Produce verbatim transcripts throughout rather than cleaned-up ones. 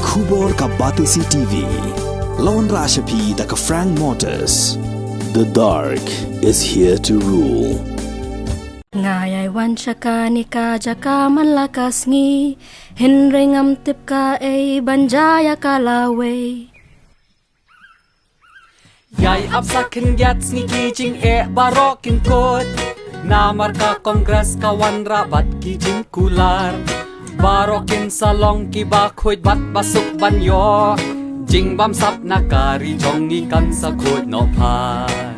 Khubor ka Batesi T V. Lawan Rashapi da ka Frank Motors. The dark is here to rule. Nga ïai wan sha kane ka jaka man la ka sngi, hynrei ngam tip kaei ban jia ïa ka lawei. Ïai ap sa khyndiat sngi ki jingeh baroh kin kut. Namar ka Congress ka wanrah bad ki jingkular. Baroh kin sa long kiba khuid bad ba suk ban ïoh jingbamsap na ka ri jong ngi kan sa khuid noh pat.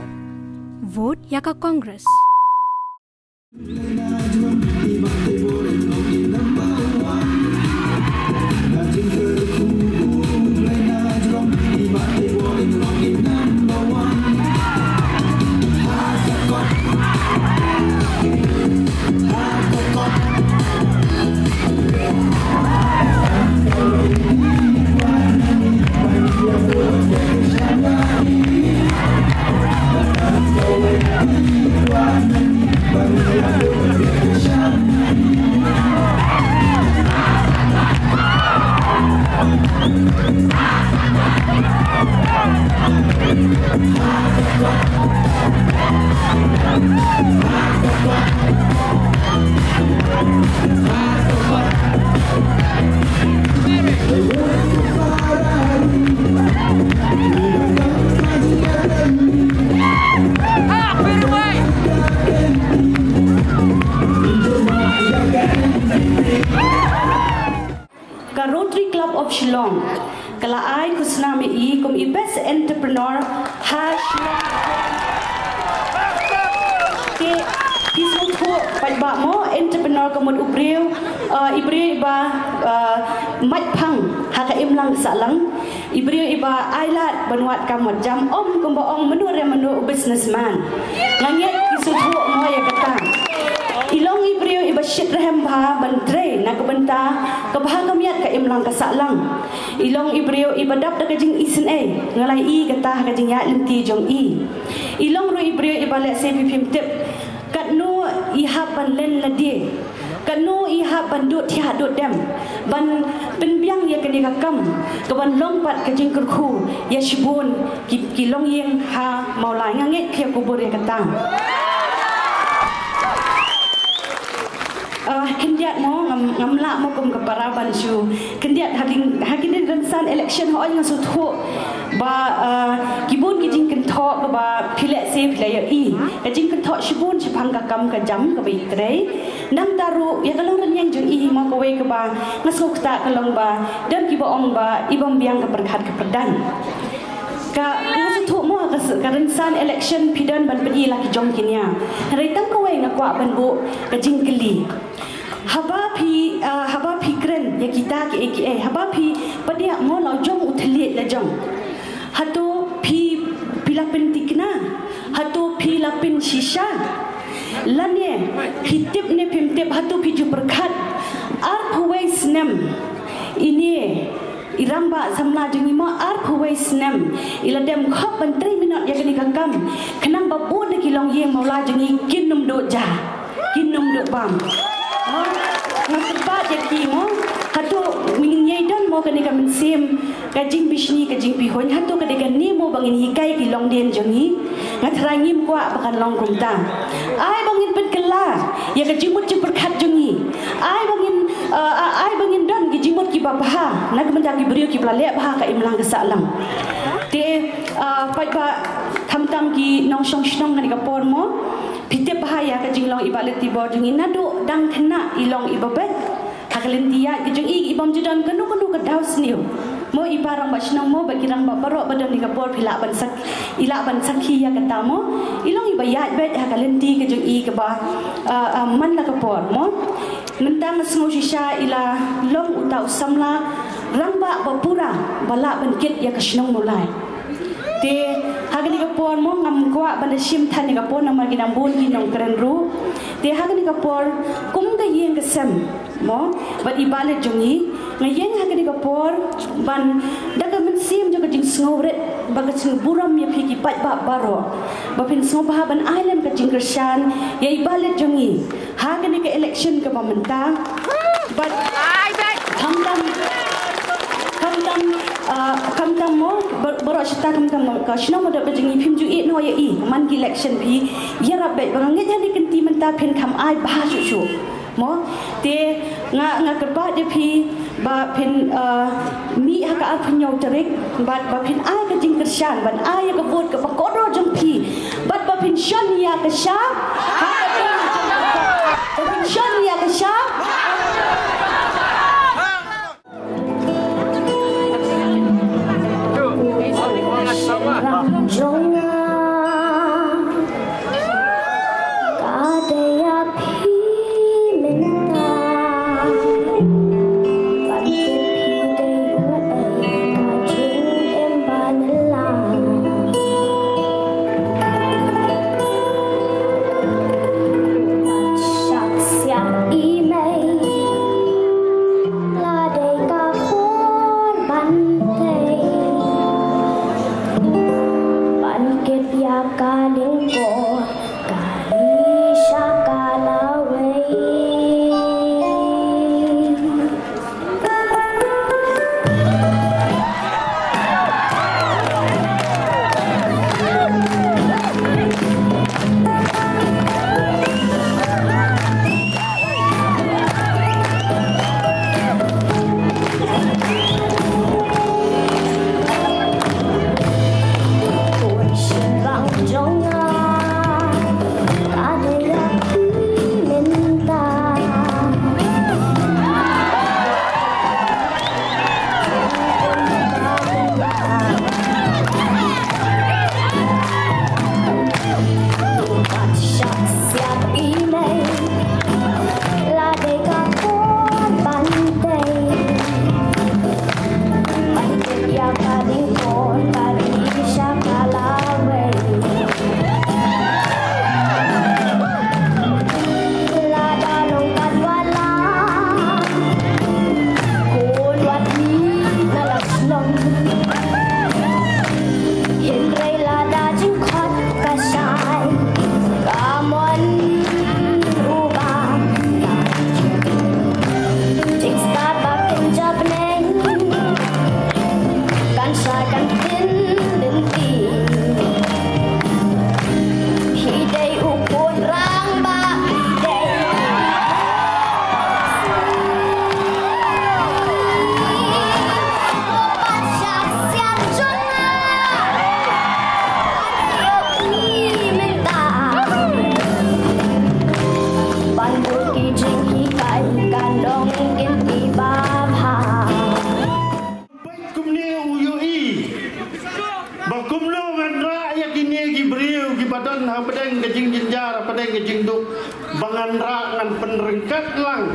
Vote ïa ka Congress. Ka Rotary Club of Shillong ka la ai khusnam ïa i kum i Best Entrepreneur ha Shillong. Te phi sngewthuh pat ba mo entrepreneur ka mut u briew, uh, i briew iba, uh, mait phang ha ka imlang sahlang. I briew iba ailad ban wad kam wad jam, ym kumba ong mynno re mynno u businessman. Nga ngeit phi sngewthuh mo ïa kata. I long i briew iba shit rhem bha ban trei na ka bynta ka bha ka miat ka imlang ka sahlang. I long i briew iba dap da ka jingisynei, nga la i kata ha ka jingïaid lynti jong i. I long ruh i briew iba lehse phi phim tip katno i hap ban len lade, katno i hap ban dud thiah dud dem ban pynbiang ïa kane ka kam ka ban long pat ka jingkyrkhu ïa shibun ki, ki longïing ha Mawlai. Nga ngeit phi ïa kubur ïa kata. Ah, khyndiat mo ngam, ngam lah mo kum ka para ban shu khyndiat ha ding, ha kine rynsan election hooid nga sngewthuh ba, ah, ki bun ki jingkynthoh kaba phi lehse phi la ïohi. Ka jingkynthoh shibun shaphang ka kam ka jam kaba i trei. Nangta ruh ïa ka long rynïeng jong i hi mo kawei kaba nga sngewthuh ka long ba don kiba ong ba i bym biang ka pyrkhat ka pyrdan. Ka, nga sngewthuh mo ka, ka rynsan election phi don ban pyni la ki jong ki nia. Hynrei tang kawei nga kwah ban buh ka jingkylli. Haba phi, ah, haba phi kren ïa kita kiei kiei, haba phi pdiang mo la jong u thylliej la jong. Hato phi, phi la pynthikna, hato phi la pynshisha. Lane phi tip ne phim tip, hato phi ju pyrkhat arphew wei snem ine i rangbah samla jong ngi mo arphew wei snem i la dem khop ban trei minot ïa kane ka kam khnang ba bun na ki longïing Mawlai jong ngi kin ym duh ja, kin ym duh bam. Mo, nga kyrpad ïa ki mo, hato ngin ïai don mo kane ka mynsiem ka jingbishni ka jingpihuiñ, hato ka dei kane mo ba ngin hikai ki longdien jong ngi? Nga tharai ngim kwah ba kan long kumta. Ai ba ngin pynkylla ïa ka jingmut jingpyrkhat jong ngi. Ai ba ngin, uh, ai ba ngin don ki jingmut kiba bha na ka bynta ki briew kiba la leh bha ka imlang ka sahlang. Te, uh, paidbah khamtam ki nongshong shnong kane ka por mo, phi tip bha ïa ka jinglong i Bah Lentibor jong ngi naduh dang khynnah i long iba beit. Ha ka lynti ïaid ka jong i, i bym ju don kano kano ka daw sniew. Mo i Bah Rangbah Shnong mo bad ki rangbah baroh ba don ha ka por phi lah ban sak, i lah ban sakhi ïa kata mo. I long iba ïaid beit ha ka lynti ka jong i kaba, ah, ah, man la ka por mo. Mynta nga sngew shisha i la long uta u samla rangbah ba pura ba lah ban kit ïa ka shnong Mawlai. Te ha kane ka por mo ngam kwah ban da shim than ïa ka por namar ki dang bun ki nongkren ruh. Te ha kane ka por kum ka ïing ka sem mo bad i Bah Leit jong ngi, nga ïeng ha kane ka por ban da ka mynsiem jong ka jingsngewrit bad ka jingburom ïa phi ki paidbah baroh ba phin sngewbha ban ai lem ka jingkyrshan ïa i Bah Leit jong ngi ha kane ka election kaba mynta. Bad khamtam, khamtam Shata kam kam ka shnong Mawdap ba jong ngi phim ju ïeh noh ïa i man ki election phi ïarap bad ba nga ngeit ha kane ka kynti mynta phin kham ai bha shuh shuh. Mo te nga nga kyrpad ïa phi ba phin uh, mih ha ka arphew hynñiew tarik bad ba phin ai ka jingkyrshan ban ai ïa ka vote kaba kordor jong phi bad ba phin shon ïa ka sha ha ka ba phin shon ïa ka sha. Lada ka pun ban tei ban kit ïa ka lyngkor ka ri sha ka lawei. Hynrei lada jingkhot ka shai, ka mon u ba ka jingstad ba pynjah bneng, kan shai kan tin lynti. Phi dei u khun rangbah, phi dei Peit kumne u ïohi ba kumno ngan rah ïa kine ki briew kiba don hapdeng ka jingjynjar, hapdeng ka jingduk, ba ngan rah ngan pynryngkat lang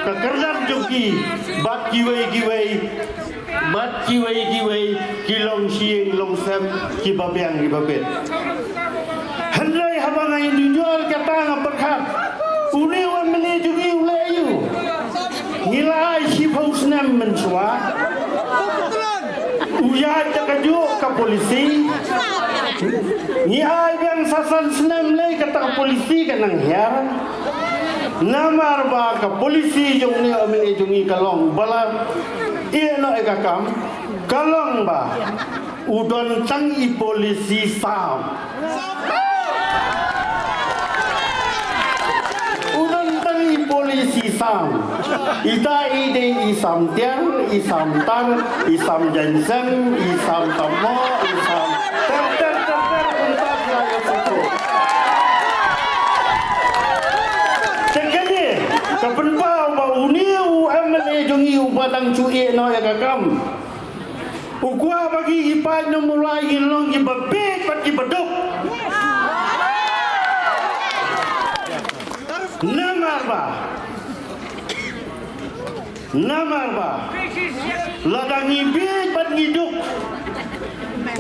ka kyrdan jong ki bad kiwei kiwei, bad kiwei kiwei ki longshieng longsem kiba biang kiba bit. Hynrei haba nga ïohi ïa kata nga pyrkhat, une u M L A jong ngi u leh aïu? Ngi la ai shiphew snem mynshuwa. U ïaid da kajuh ka polisi. Ngi ai biang sa san snem lei kata ka polisi ka nang hiar. Namar ba ka polisi jong une u M L A jong ngi ka long ba la ïeh noh ïa ka kam, ka long ba u don tang i polisi sam. U don tang i polisi sam. Ita i dei i sam tiang, i sam tang, i sam jaiñsem, i sam tamo, i sam ter ter ter ter, kumta ki la ïa sukru. Te kane ka pynpaw ba une u M L A jong ngi uba dang shu ïeh noh ïa ka kam. U kwah ba ki, ki paid Nongmulai kin long kiba bieit bad kiba duk. Namar ba, namar ba lada ngi bieit bad ngi duk,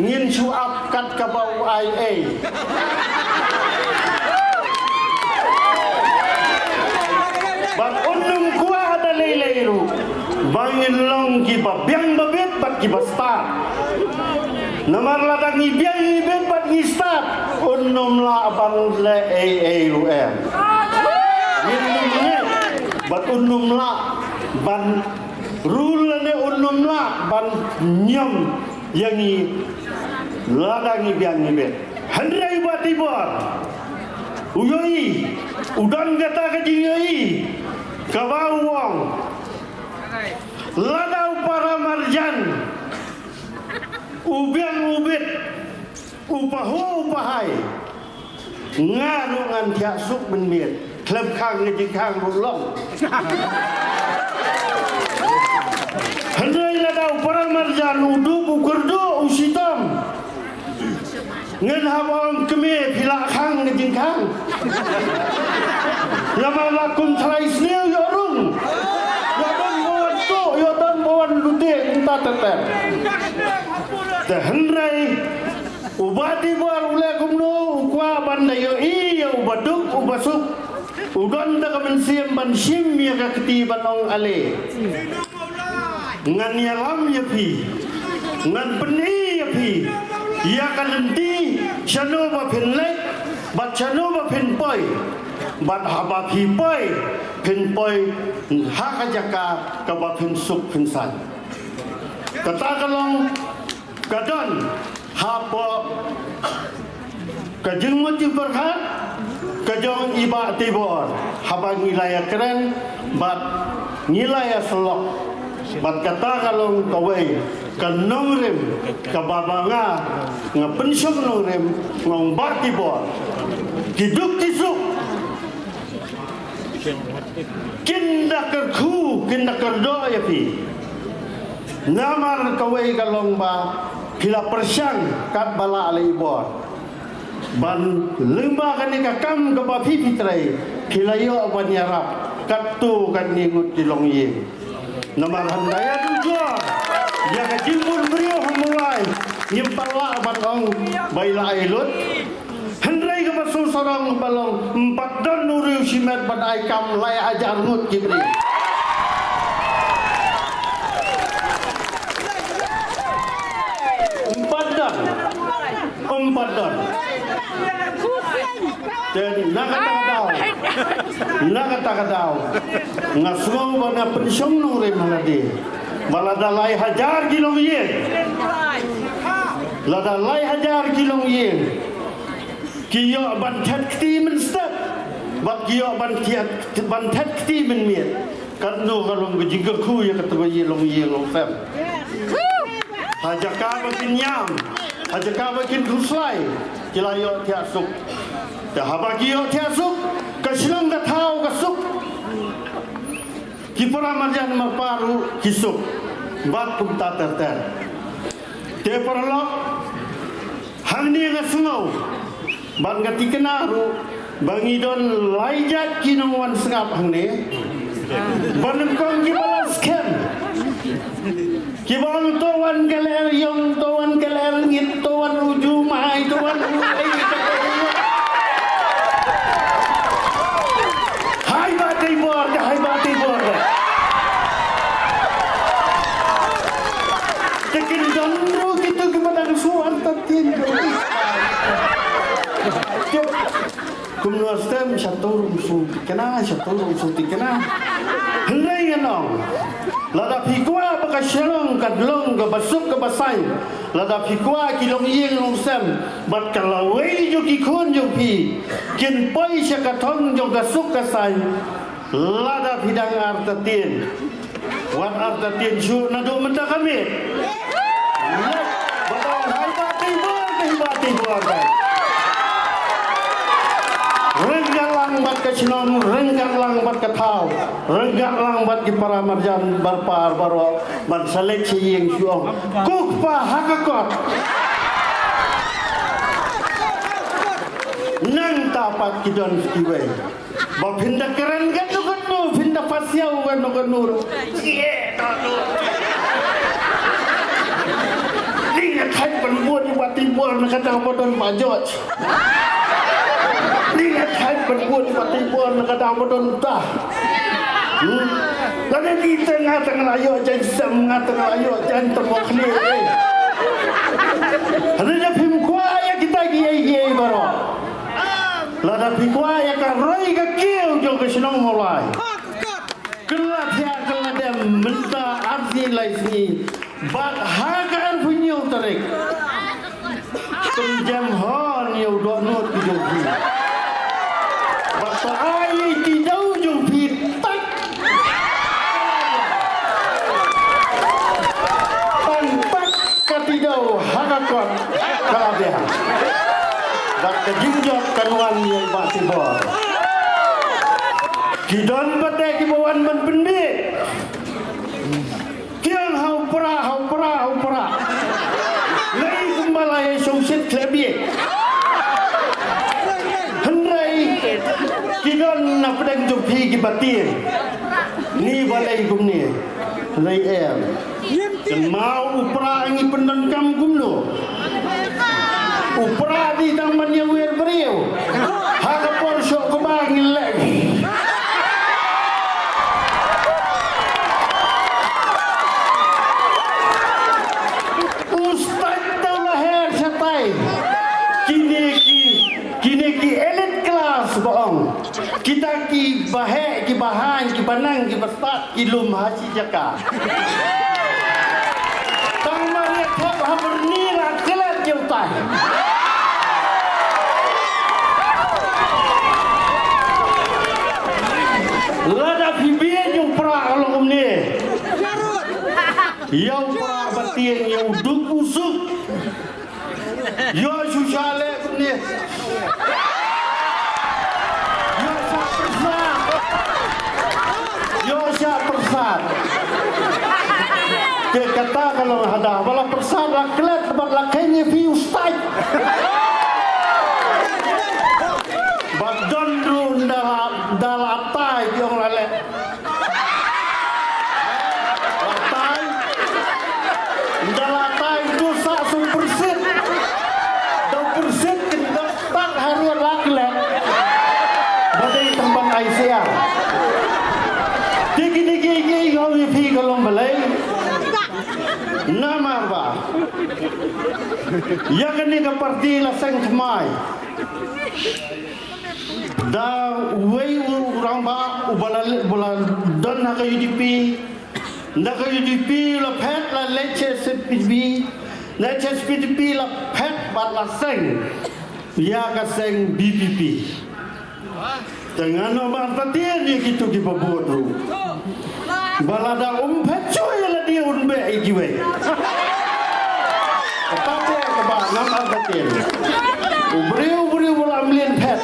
ngin shu ap kat kaba u ai ei. Bad un ym kwah da lei lei ruh ba ngin long kiba biang ba bit bad kiba stad. Namar lada ngi biang ngi bit bad ngi stad, un ym lah ban leh ei ei ruh em. Ngin ym ngeit bad un ym lah ban rule lane un ym lah ban niam ïa ngi lada ngi biang ngi bet. Hynrei Bah Tibor u ïohi, u don kata ka jingïohi kaba u ong, lada u para marjan u biang u bet, u pahuh u pahai, nga ruh ngan thiah suk mynmiet, khlem khang nga jingkhang ruh long. Hynrei lada u para marjan u dup u kyrduh u shitom, ngan hap ong kmie phi lah khang nga jingkhang. Namar la kum trai sniew ïoh rung, ïoh don ba wan tuh, ïoh don ba wan lute, mynta ter ter. Te hynrei u Bah Tibor u leh kumno, u kwah ban da ïohi ïa u baduk u basuk. U don da ka mynsiem ban shim ïa ka kti ban ong ale, ngan ïalam ïa phi, ngan pyni ïa phi ïa ka lynti shano ba phin leit bad shano ba phin poi, bad haba phi poi phin poi ha ka jaka kaba phin suk phin saiñ. Kata ka long ka don hapoh ka jingmut jingpyrkhat ka jong i Bah Tibor haba ngi la ïakren bad ngi la ïasyllok. Bad kata ka long kawei ka nongrim kaba ba nga, nga pynshong nongrim, nga ong Bah Tibor, ki duk ki suk, kin da kyrkhu, kin da kyrdoh ïa phi. Namar kawei ka long ba phi la pyrshang katba lah lei bor ban lyngba kane ka kam kaba phi phi trei, phi la ïoh ban ïarap katto katne ngut ki longïing. Namar hynda ïa dujor ïa ka jingbun briew ha Mawlai, ngim pat lah ban ong ba i la ai lut. Hynrei kaba sngewsarong ba long, ym pat don u riew shimet ban ai kam lai hajar ngut ki briew. Ym pat don. Ym pat don. Te na kata ka daw, na kata ka daw nga sngew ba nga pynshong nongrim ha lade ba lada lai hajar ki longïing, lada lai hajar ki longïing ki ïoh ban thet kti mynstep bad ki ïoh ban thet, ban thet kti mynmiet, katno ka long ka jingkyrkhu ïa kata ka ïing longïing longsem. Ha jaka ba kin ïam, ha jaka ba kin khuslai, ki la ïoh thiah suk. Te haba ki ïoh thiah suk, ka shnong ka thaw ka suk, ki para marjan marpa ruh ki suk. Bad kumta ter ter. Te paralok, hangne nga sngew bad nga thikna ruh ba ngi don lai jait ki nongwan sngap hangne ba nyngkong kiba la skhem, kiba ong to wan ka lyer ïong, to wan ka lyer ngit, to wan u jumai, to wan u ei. Hai Bah Teibor, hai Bah Teibor. Te kin don ruh kito kiba dang shu artatien. Kumno stem, sha tur um shu thikna, sha tur um shu thikna. Hynrei ngan ong, lada phi kwah ba ka shnong ka long kaba suk kaba saiñ, lada phi kwah ki longïing longsem bad ka lawei jong ki khun jong phi kin poi sha ka thong jong ka suk ka saiñ, lada phi dang artatien, wat artatien shuh naduh mynta ka miet. Leit, ba tang hai Bah Teibor, hai Bah Teibor. Ryngkat lang bad ka shnong, ryngkat lang bad ka thaw, ryngkat lang bad ki para marjan marpa baroh, ban sa leit sha ïing shu ong, ko kpa ha ka kot. Nangta pat ki don kiwei ba phin da kren katno katno, phin da pasiaw katno katno ruh. Ni nga thait ban bud ïa Bah Teibor na ka daw ba don Bah George. Ni nga thait ban bud ïa Bah Teibor na ka daw ba don uta. Hmm. Lada ni te nga te nga la ïoh jaiñ sem, nga te nga la ïoh jaiñ te mo khlieh, eh. Lada phim kwah ïa kita kiei kiei baroh, lada phi kwah ïa ka roi ka kiew jong ka shnong Mawlai, kylla thiah kylla dem mynta ar sngi lai sngi. Bad ha ka arphew hynñiew tarik, pynjem hon ïa u dohnud ki jong phi. Bad to ai ïa i tiew jong phi, tak. Tang tak ka tiew ha ka kot ka la biang. Bad ka jingjop kan wan ïa i Bah Tibor. Ki don pat de kiba wan ban pynbiej. Kiang ha u Prah, ha u Prah, ha u Prah. Lei kumba la ïa shong shit khlem biej. Hynrei ki don na pdeng jong phi kiba tieng. Ni ba lei kumne. Lei em. Kynmaw u Prah ngi pyndonkam kumno. U Prah dei tang ban ïa wer briew. Ha ka por shoh kaba ngi leh. U stait te u la her shatai. Kine ki, kine ki elite class ba ong. Kita kiba heh, kiba haiñ, kiba nang, kiba stad, ki lum ha shi jaka. Tang mar ïa thep ha byrni la klet ïa utai. Lada phi bieit ïa u Prah ka long kumne. Ïa u Prah ba tieng, ïa u duk u suk. Ïoh shu shah leh kumne. Ïoh shah pyrsad. Ïoh shah pyrsad. Te kata ka long hada ba la pyrsad la klet bad la kheiñ ïa phi u stait. Bad don ruh ynda la, ynda la tai ki ong la leh. La tai. Ynda la tai to sa sum pyrsit. Dau pyrsit kin dau tak harud la klet. Ba dei tang ban ai sia. Te kine kiei kiei nga ong ïa phi ka long balei. Namar ba ïa kane ka party la seng thymmai. Da uwei u rangbah uba la, uba la don ha ka U D P. Da ka U D P la phet la leit sha H S P D P. Da H S P D P la phet bad la seng ïa ka seng V P P. Te nga ong ba artatien ïa kito kiba bud ruh. Ba lada um phet shuh ïa lade un beh ïa kiwei. Kata te kaba ngam artatien. U briew u briew ba la mlien phet.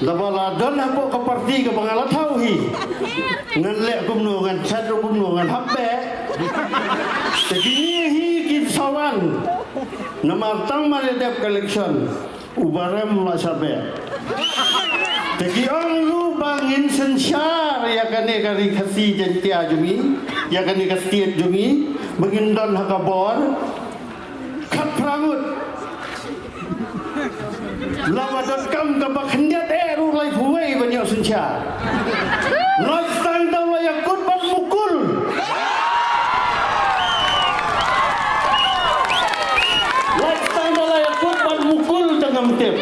Lada ba la don hapoh ka party kaba nga la thaw hi. Ngan leh kumno, ngan chat ruh kumno, ngan hap beh. Te kine hi kin sa wan. Namar tang mar ïa dep ka election. Uba rem la shah beh. Te ki ong ruh ba ngin synshar ïa kane ka Ri Khasi Jaiñtia jong ngi, ïa kane ka state jong ngi, ba ngin don ha ka bor khatphra ngut. Laba donkam kaba khyndiat eh ruh laiphew wei ban ïoh synshar. Lait tang da la ïakut bad Mukul. Lait tang da la ïakut bad Mukul te ngam tip.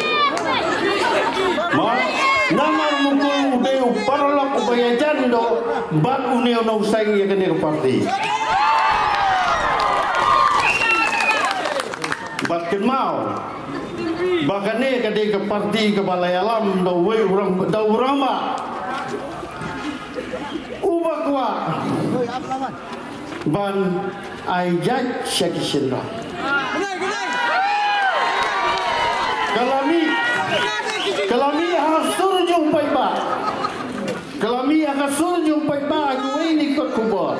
Ma, namar Mukul u dei u paralok uba ïajan doh bad une u nongshong ïa kane ka party. Bad kynmaw ba kane ka dei ka party kaba la ïalam da uwei u rang, da u rangbah uba kwah ban ai jait sha ki shynrang. Ka la mih, ka la mih ha sur jong u paidbah. Ka la mih ha ka sur jong u paidbah ha kiwei ni kot khubor.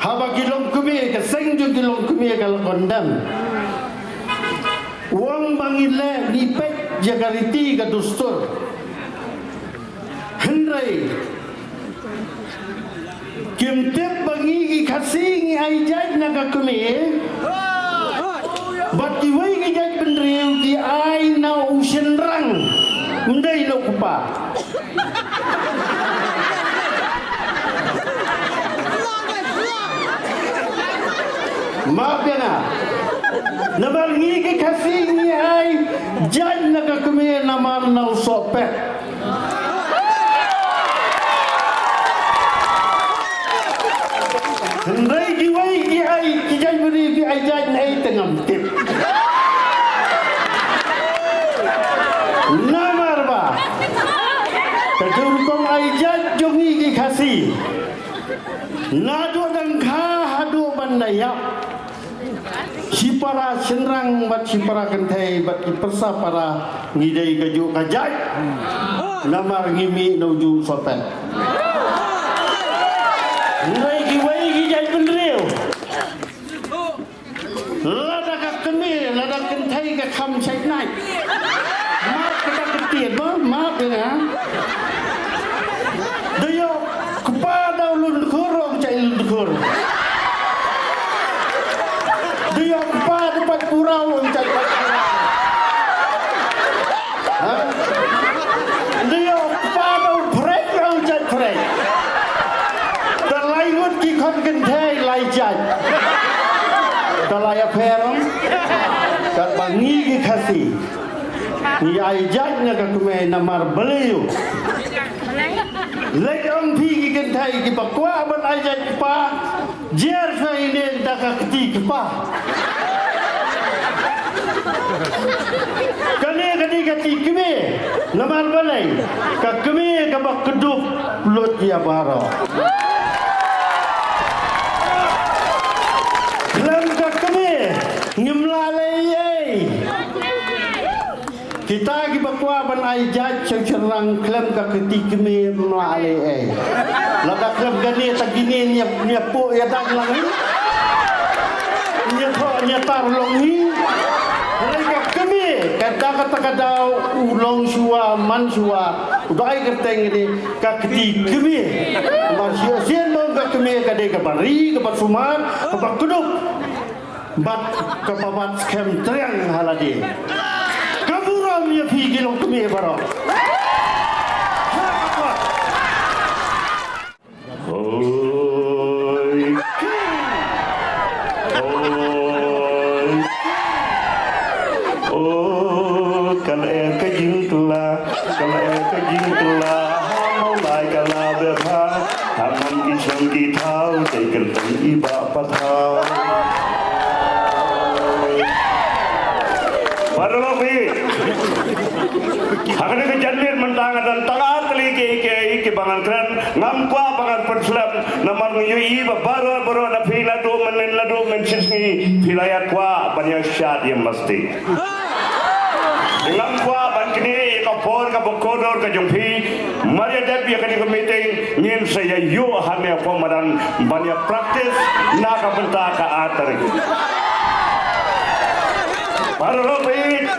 Haba ki longkmie, ka seng jong ki longkmie ka la condemn. U ong ba ngi leh, ngi peit ïa ka riti ka dustur. Hynrei kim tip ba ngi ki Khasi ngi ai jait na ka kmie. Bad kiwei ki jait bynriew ki ai na u shynrang. Ym dei na u kpa. Map ïa nga. Namar ngi ki Khasi ngi ai jait na ka kmie namar na u sohpet. Hynrei kiwei ki Ki jait bri ki ai jait na ei te ngam tip. Namar ba ka jong rukom ai jait jong ngi ki Khasi, naduh dang kha haduh ban da ïap, shipara shynrang bad shipara kynthei bad ki pyrsa para ngi dei kajuh ka jait. Namar ngi mih na u juh sohpet. Hynrei kiwei ki jait bynriew, lada ka kmie, lada kynthei ka kham shait nait, map ka da ka tied ba map ïa nga. Da ïoh kpa da u lun dkhur, ong shait lun dkhur. Da ïoh kpa da pait pura, ong shait pait pura. Ha? Da ïoh kpa da u phrek, ong shait phrek. Da lai ngut ki khon kynthei lai jait. Da lai apher, ong. Katba ngi ki Khasi ngi ai jait na ka kmie namar balei ïoh. Leit ong phi ki kynthei kiba kwah ban ai jait kpa, jer sha ine da ka kti kpa. Kane ka dei ka kti kmie, namar balei? Ka kmie kaba kdup lut ïa baroh. Khlem ka kmie ngim lah leh ei. Kita kiba kwah ban ai jait sha u shynrang khlem ka kti kmie ym lah leh ei. Lada khlem kane ta kine ñia, ñia puh ïa dang lang hi. Ñia thoh ñia tar long hi. Hynrei ka kmie kata kata ka daw u long shuwa man shuwa. U dei kyrteng ine ka kti kmie. Namar shisien ba ka kmie ka dei kaba ri, kaba sumar, kaba kdup. Bad kaba bat skhem triang ha lade. Ka burom ïa phi ki longkmie baroh. Oi. Oi. Oh, ka leh ka jingtla, ka leh ka jingtla. Ha Mawlai ka la beh bha. Ha man ki shnong ki thaw, te kyrteng i Bah Pathaw. Paralok hi. Ha kane ka janmiet mynta nga don tang ar tylli ki, ki, kiba ngan kren, ngam kwah ba ngan pynslem, namar ngi ïohi ba baroh baroh na phi naduh mynnin naduh mynshisngi phi la ïa kwah ban ïa shad ïa masti. Ngam kwah ban knieh ïa ka por kaba kordor ka jong phi. Mar ïa dep ïa kane ka meeting ngin sa ïa ïoh hangne ha Pongmadan ban ïa practice na ka bynta ka ar tarik. Paralok baieit,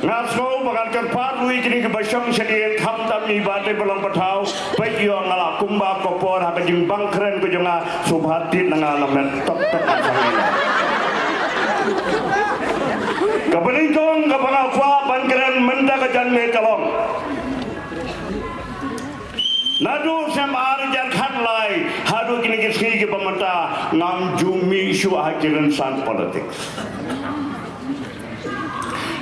nga sngew ba ngan kyrpad ruh ïa kine kiba shong shadien khamtam ïa i Bah Teiborlong Pathaw. Peit ïoh nga la kumba ka por ha ka jingbang kren ka jong nga. Sngewbha tied na nga na met tok tok na sangeh. Kaba nyngkong kaba nga kwah ban kren mynta ka janmiet ka long, naduh snem ar hajar khatlai haduh kine ki sngi kiba mynta ngam ju mih shuh ha ki rynsan politics.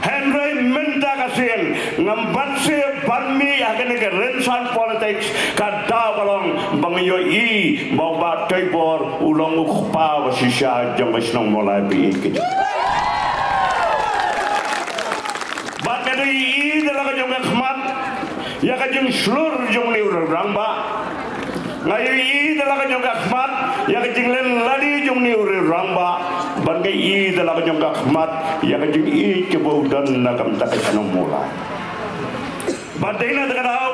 Hynrei mynta ka sien ngam bat shuh ban mih ha kane ka rynsan politics, ka daw ka long ba nga ïohi ba u Bah Teibor u long u kpa ba shisha jong ka shnong Mawlai ba ïeit ka jong. Bad nga dei ïohi da la ka jong ka khmat ïa ka jingshlur jong une u rangbah. Nga ïohi da la ka jong ka khmat ïa ka jingleh lade jong une u rangbah. Bad nga ïohi da la ka jong ka khmat ïa ka jingïeit kaba u don na ka bynta ka shnong Mawlai. Bad dei na kata ka daw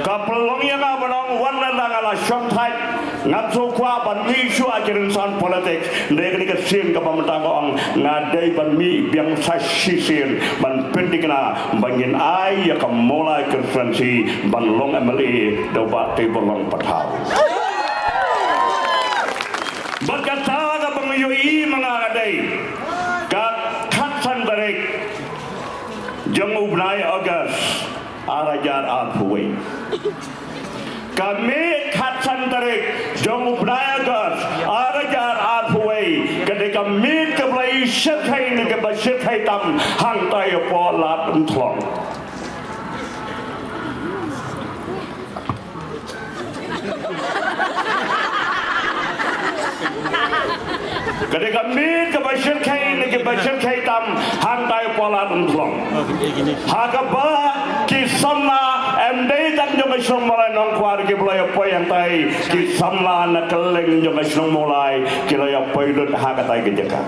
ka pynlong ïa nga ban ong wat la nga la shong thait, ngam shu kwah ban mih shuh ha ki rynsan politics. Dei kane ka sien kaba mynta nga ong nga dei ban mih biang sa shisien ban pynthikna ba ngin ai ïa ka Mawlai constituency ban long M L A da u Bah Teiborlong Pathaw. Bad kata kaba nga ïohi ma nga ka dei ka khatsan tarik jong u bnai August ar hajar arphew wei. Ka miet khatsan tarik jong u bnai August ar hajar arphew wei ka dei ka miet kaba la ïashyrkhei ne kaba shyrkhei tam hangta hapoh Lad Umthlong. Ka dei ka miet kaba shyrkhei ne kiba shyrkhei tam hangtai palat Umthlong. Ha kaba ki samla em dei tang jong ka shnong Mawlai Nongkwar kiba la ïa poi hangtai, ki samla na kylleng jong ka shnong Mawlai ki la ïa poi lut ha katai ka jaka.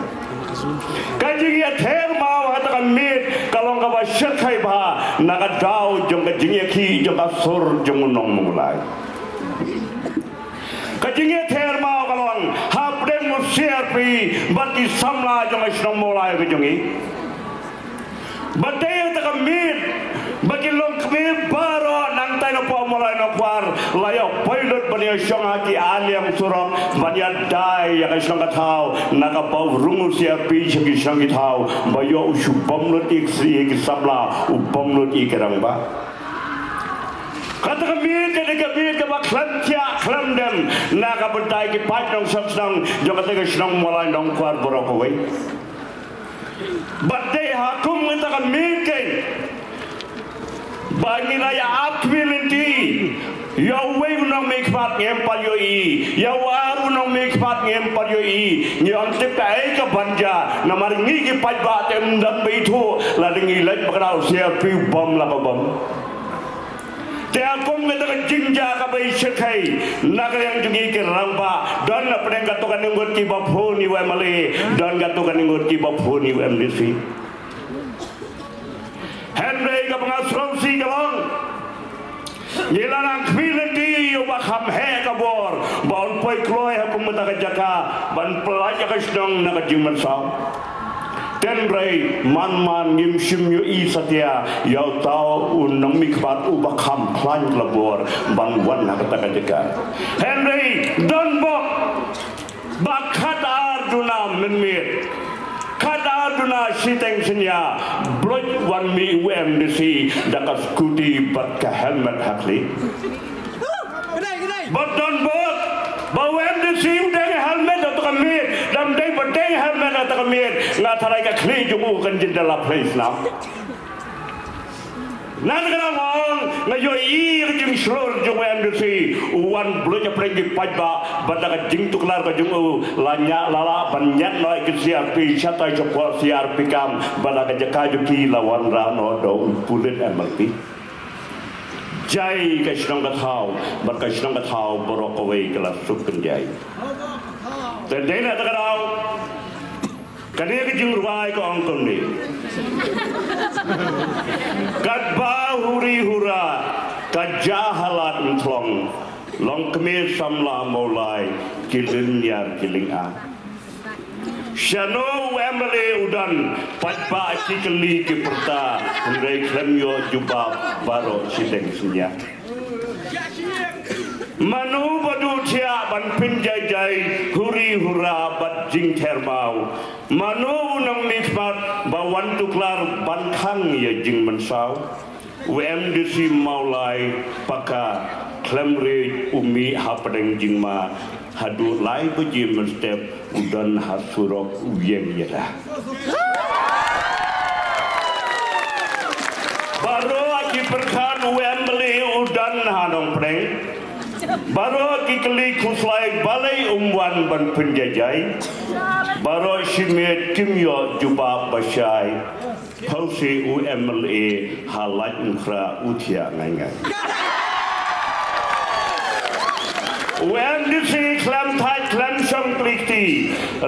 Ka jingïather maw ha kata ka miet ka long kaba shyrkhei bha na ka daw jong ka jingïakhih jong ka sur jong u nong Mawlai. Ka jingïather maw ka long hapdeng u C R P bad ki samla jong ka shnong Mawlai ka jong ngi. Ba dei ha kata ka miet ba ki longkmie baroh nangtai na poh Mawlai Nongkwar la ïa poi lut ban ïa shong ha ki aliang surok ban ïa dai ïa ka shnong ka thaw, na kaba u rung u C R P sha ki shnong ki thaw ba ïoh u shu bom lut ïa ki, ki samla, u bom lut ïa ki rangbah. Kata ka miet ka dei ka miet kaba khlem thiah khlem dem na ka bynta ki paid nongshong shnong jong kata ka shnong Mawlai Nongkwar baroh kawei. Bad dei ha kum kata ka miet kein ba ngi la ïa ap khmih lynti ïa uwei u nongmihkhmat ngim pat ïohi, ïa u ar u nongmihkhmat ngim pat ïohi. Ngi ym tip kaei kaban jia namar ngi ki paidbah te ym don ba ithuh, lada ngi leit ba ka dei u C R P u bom la ka bom. Te ha kum kata ka jingjia kaba shyrkhei na ka liang jong ngi ki rangbah, don hapdeng katto katne ngut kiba phone ïa u M L A, don katto katne ngut kiba phone ïa u M D C. Hynrei kaba nga sngewsih ka long ngi la nang khmih lynti ïa uba kham heh ka bor ba un poi kloi ha kum kata ka jaka ban pyllait ïa ka shnong na ka jingmynsaw. Hynrei man man ngim shym ïohi satia ïa uta u nongmihkhmat uba kham khlaiñ ka bor ban wan ha kata ka jaka. Hynrei don bok ba khatar duna mynmiet, khatar duna shiteng synñia, bloit wan mih u M D C da ka scooty bad ka helmet ha khlieh. Bad don bok ba u M D C u deng helmet ha kata ka miet, da ym dei ba deng helmet ha kata ka miet, nga tharai ka khlieh jong u kan jin da la place na. Nangta ka dang ong nga ïohi ka jingshlur jong u M D C, u wan bloit hapdeng ki paidbah bad da ka jingtuklar ka jong u la ñiah la lah ban ñiad noh ïa ki C R P shatai shapoh C R P camp bad da ka jaka jong ki la wanrah noh da u pulit M L P. Jai ka shnong ka thaw bad ka shnong ka thaw baroh kawei ka la suk pynjai. Te dei na kata ka daw kane ka jingrwai ka ong kumne. Katba huri hura ka jia ha lad Umthlong, longkmie samla Mawlai ki lynñiar ki lynga. Shano u M L A u don, paidbah ki kylli ki pyrta, hynrei khlem ïoh jubab baroh shiteng synñia. Mano ba duh thiah ban pynjai jai huri hura bad jingther maw? Mano u nongmihkhmat ba wan tuklar ban khang ïa jingmynsaw? U M D C Mawlai paka khlem rit u mih hapdeng jingma haduh lai baje mynstep u don ha surok u ïeng ïada. Baroh ki pyrkhat u M L A u don ha Nongpdeng. Baroh ki kylli khuslai balei um wan ban pynjaijai. Baroh shimet kim ïoh jubab ba shai. Phewse u M L A ha Laitumkhrah u thiah ngai ngai. U M D C khlem thait khlem shong kli kti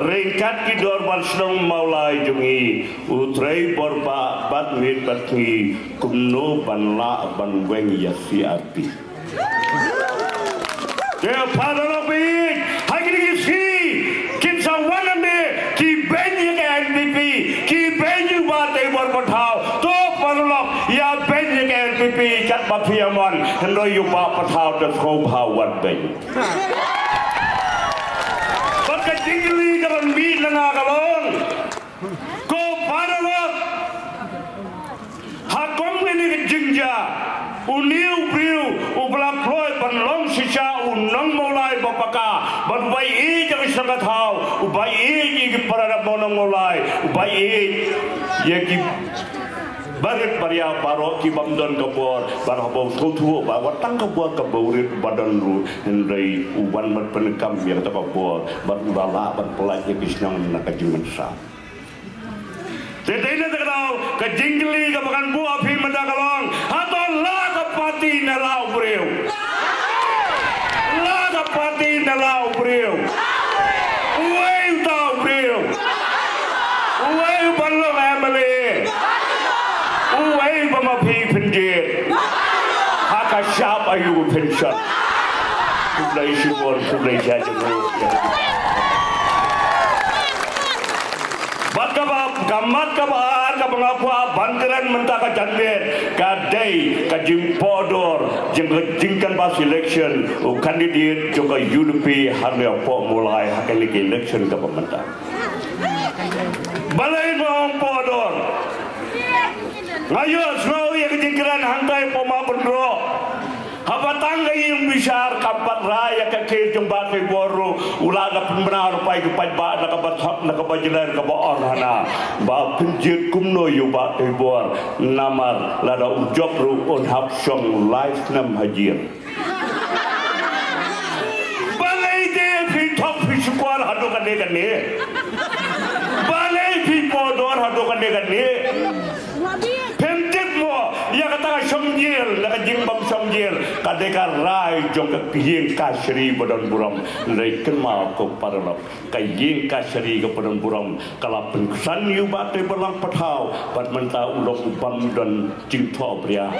ryngkat ki dorbar shnong Mawlai jong ngi, u trei bor bah bad miet bad kñi kumno ban lah ban weng ïa C R P. Te paralok, ha kine ki sngi kin sa wan nangta ki beiñ ïa ka N P P, ki beiñ ïa u Bah Teibor Pyndaw. To paralok, ïa beiñ ïa ka N P P katba phi ïa mon, hynrei ïa u Bah Pyndaw te sngewbha wat beiñ. Bad ka jingkylli ka ban mih na nga ka long, ko paralok, ha kum kane ka jingjia, une u briew uba la kloi ban long shisha u nong Mawlai ba paka, bad uba ïeit ïa ka shnong ka thaw, uba ïeit ïa ki para nong Mawlai, uba ïeit ïa ki Barit baria baroh ki bym don ka bor, bad haba u sngewthuh ba wat tang ka bor kaba u rit ba don ruh, hynrei u wan ban pynkam ïa kata ka bor, bad u la lah ban pyllait ïa ki shnong na ka jingmynsaw. Te dei na kata ka daw, ka jingkylli kaba ngan buh ha phi mynta ka long, hato la ka party ne la u briew? La ka party ne la u briew? Uwei uta u briew? Uwei u ban long M L A? Uwei ba ma phi pynjied? Ha ka shap aïu pynshong? Khublei shibun, khublei shibun. Bad kaba, ka mat kaba ar kaba nga kwah ban kren mynta ka janmiet ka dei ka jingpohdor jong ka jingcanvass election u candidate jong ka U D P hangne hapoh Mawlai ha kane ka election kaba mynta. Balei nga ong pohdor? Nga ïohsngew ïa ka jingkren hangtai hapoh Mawkynroh. Haba tang ka ïing bishar kam pat rai ïa ka case jong Bah Teibor ruh, u la da pynbna ruh pai ki paidbah na kaba thok na kaba jler kaba ong hana ba pynjied kumno ïa u Bah Teibor, namar lada u jop ruh un hap shong lai snem ha jel. Balei te phi thok phi sukor haduh kane kane? Balei phi pohdor haduh kane kane? Phim tip mo ïa kata ka shong jel, na ka jingbym shong jel ka dei ka rai jong ka ïing kashari ba don burom. Hynrei kynmaw ko paralok, ka ïing kashari kaba don burom ka la pynksan ïa u Bah Teiborlang Pathaw bad mynta u long u bym don jingthoh bria.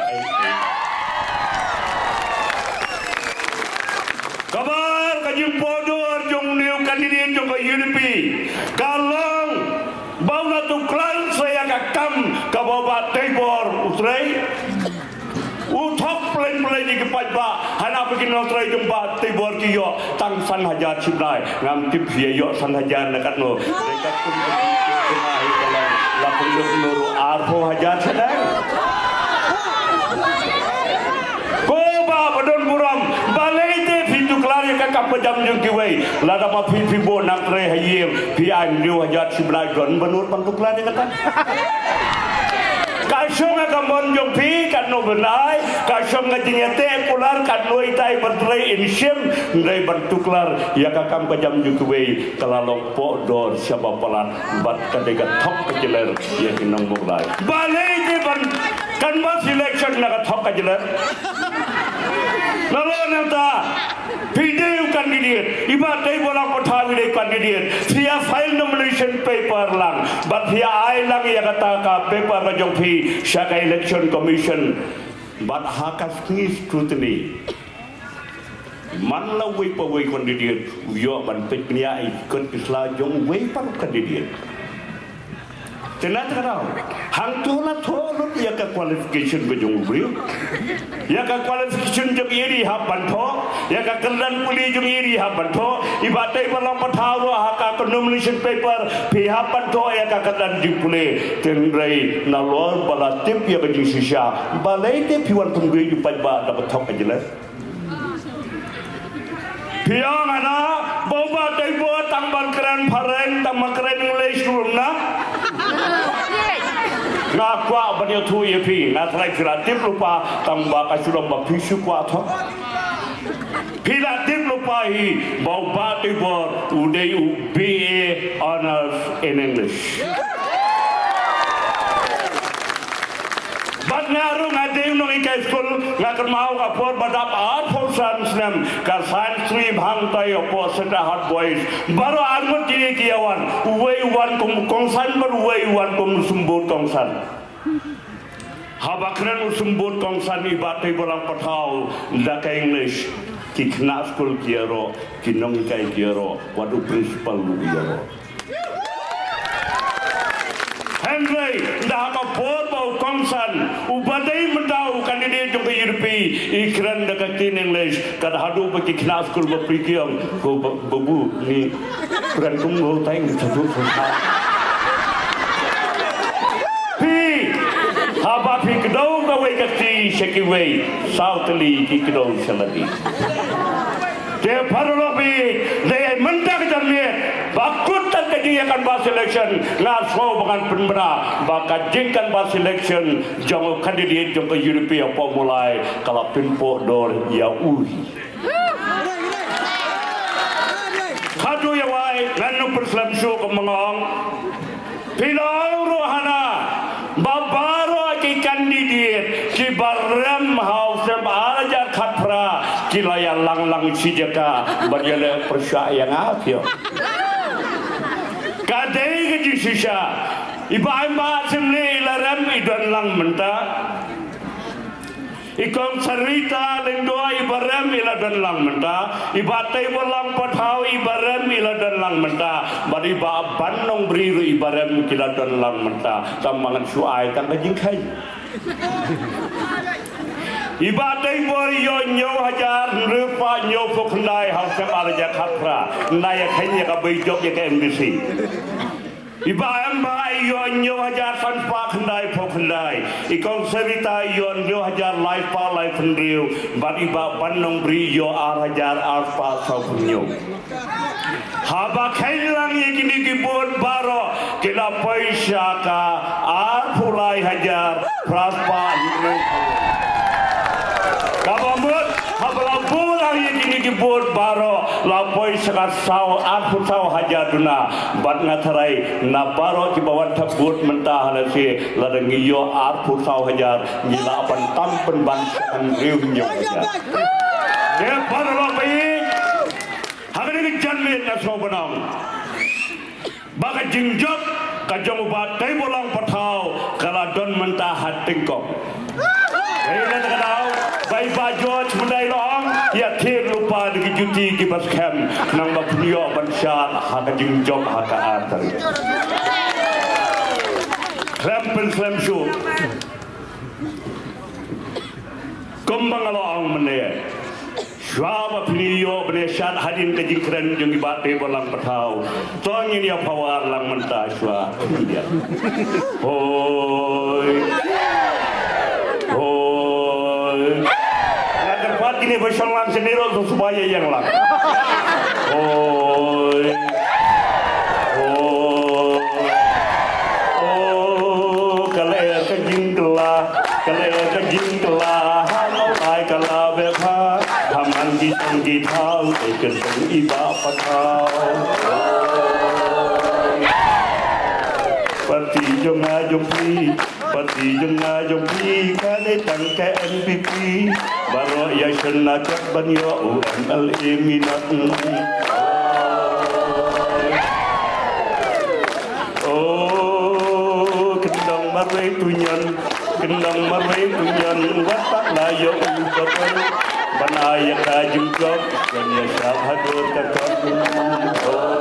Kaba ar ka jingpohdor jong une u candidate jong ka U D P ka long ba u la tuklar sa ïa ka kam kaba u Bah Teibor u trei. U thok plein plein ïa ki paidbah, hana ba ki nongtrei jong u Bah Teibor ki ïoh tang san hajar shibnai. Ngam tip phi ïoh san hajar na katno. Dei katkum ka jingtip jong nga hi ka long, la pynduh noh ruh arphew hajar shadang. Ko bah ba don burom, balei te phi tuklar ïa ka kam ka jam jong kiwei? Lada ma phi phi bun nongtrei ha ïing, phi ai hynriew hajar shibnai don ba nud ban tuklar ïa kata. Ka shong ha ka mon jong phi katno ban ai, ka shong ka jingïateh kular katno itai ban trei in shim, hynrei ban tuklar ïa ka kam ka jam jong kiwei ka la long pohdor shaba palat bad ka dei ka thok ka jler ïa ki nong Mawlai. Balei te ban canvass election na ka thok ka jler? Nalor nangta phi dei u candidate, i Bah Teiborlang Pathaw i dei candidate. Phi ïa file nomination paper lang bad phi ïa ai lang ïa kata ka paper ka jong phi sha ka election commission. Bad ha ka sngi scrutiny, man la uwei pa uwei candidate u ïoh ban peit bniah ïa ki kot ki sla jong uwei pa u candidate. Te na kata ka daw, hangto la thoh lut ïa ka qualification ka jong u briew. Ïa ka qualification jong i dei hap ban thoh, ïa ka kyrdan pule jong i dei hap ban thoh. I Bah Teiborlang Pathaw ruh ha ka nomination paper phi hap ban thoh ïa ka kyrdan jingpule. Hynrei nalor ba la tip ïa ka jingshisha, balei te phi wan pynbiej u paidbah da ka thok ka jler? Phi ong hana ba u Bah Teibor tang ban kren phareng, tang ban kren English ruh na. Nga kwah ban ïathuh ïa phi, nga tharai phi la tip lypa, tang ba ka shu long ba phi shu kwah thok. Phi la tip lypa hi ba u Bah Teibor u dei u B A Honours in English. Bad nga ruh nga dei u nonghikai skul, nga kynmaw ka por ba dap arphew san snem ka science trip hangtai hapoh Sacred Heart Boys. Baroh arngut kine ki ïa wan, uwei u wan kum u kongsan bad uwei u wan kum u symbud kongsan. Haba kren u symbud kongsan i Bah Teiborlang Pathaw da ka English, ki khynnah skul ki ïaroh, ki nonghikai ki ïaroh, wat u principal ruh u ïaroh. Hynrei da ha ka por ba u kongsan, u ba dei mynta u candidate jong ka U D P, i kren da ka ktien English, kat haduh ba ki khynnah skul bapli ki ong, ko ba-, babu, ni kren kum u tai, ni satu satu. Phi, haba phi kdew kawei ka kti sha kiwei, saw tylli ki kdew sha lade. Te paralok, phi dei mynta ka janmiet ba kut tat ka Ïa canvass election, nga sngew ba ngan pynbna ba ka jing canvass election jong u candidate jong ka U D P ha Mawlai ka la pynpoh dor ïa u hi. Haduh ïa wai ngan ym pynslem shuh kum ma nga ong. Phi la ong ruh hana ba baroh ki candidate kiba rem ha u snem ar hajar khatphra ki la ïalang lang shi jaka ban ïaleh pyrshah ïa nga, phi ong. Ka dei ka jingshisha. I Bah Embah Syiemlieh i la rem, i don lang mynta. I Kong Sarita Lyngdoh i ba rem i la don lang mynta. I Bah Teiborlang Pathaw i ba rem i la don lang mynta. Bad i Bah Ban Nongbri ruh i ba rem ki la don lang mynta. Tang ba ngan shu ai tang ka jingkheiñ. I Bah Teibor i ïoh hynñiew hajar hynriewspah hynñiewphew khyndai ha u snem ar hajar khatphra. Nai ïa kheiñ ïa kaba i jop ïa ka M D C. I Bah Embah i ïoh hynñiew hajar sanspah khyndaiphew khyndai. I Kong Sarita i ïoh hynñiew hajar laispah laiphew hynriew. Bad i Bah Ban Nongbri i ïoh ar hajar arspah sawphew hynñiew. Haba kheiñ lang ïa kine ki vote baroh ki la poi sha ka arphew lai hajar phraspah hynriew. Kaba mut haba la bun lang ïa kine ki vote baroh la poi sha ka saw, arphew saw hajar duna. Bad nga tharai na baroh kiba wan thep vote mynta ha lehse lada ngi ïoh arphew saw hajar ngi lah ban tam pynban sha hynriew hynñiew hajar. Dei baroh ba ïeit. Ha kane ka janmiet nga sngew ban ong ba ka jingjop ka jong u Bah Teiborlang Pathaw ka la don mynta ha tyngkong. Hynrei kata ka daw ba i Bah George mynta i la ong ïa thied lypa da ki juti kiba skhem khnang ba phin ïoh ban shad ha ka jingjop ha ka ar tarik. Khlem pynslem shuh. Kumba nga la ong mynne, shuwa ba phin ïoh ban ïa shad hadien ka jingkren jong i Bah Teiborlang Pathaw, to ngin ïa power lang mynta shuwa. Hoi. Hoi. Nga kyrpad kine ba shong lang shane ruh to suba ïa ïeng lang. Hoi. Hoi. Oh, ka leh ka jingkylla, ka leh ka jingkylla ha Mawlai ka la beh bha. Ha man ki tong ki thaw, te kyntang i Bah Pathaw. Party jong nga jong phi, party jong nga jong phi, ka dei tang ka N P P. Baroh ïa shon na kat ban ïoh u M L A minot. Oh, kyndong marwei tu ñion, kyndong marwei tu ñion, wat pat la ïoh u ba poi. Ban ai ïa ka jingjop, kan ïa shah hadur ka kot. Oh.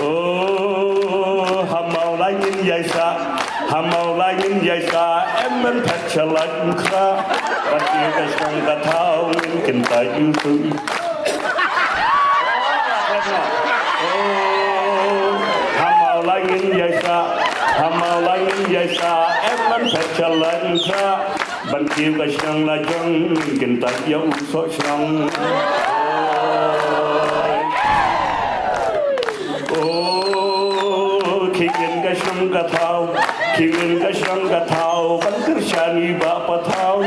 Oh, ha Mawlai ngin ïai sah, ha Mawlai ngin ïai sah, em ban phet sha lait u khra. Ban kiew ka shnong ka thaw ngin kyntait ïa u sum. Oh, ha Mawlai ngin ïai sah, ha Mawlai ngin ïai sah, em ban phet sha lait u khra. Ban kiew ka shnong la jong, kyntait ïa u soh shnong. Oh, khie kiew ka shnong ka thaw, khie kiew ka shnong ka thaw, ban kyrshan i Bah Pathaw,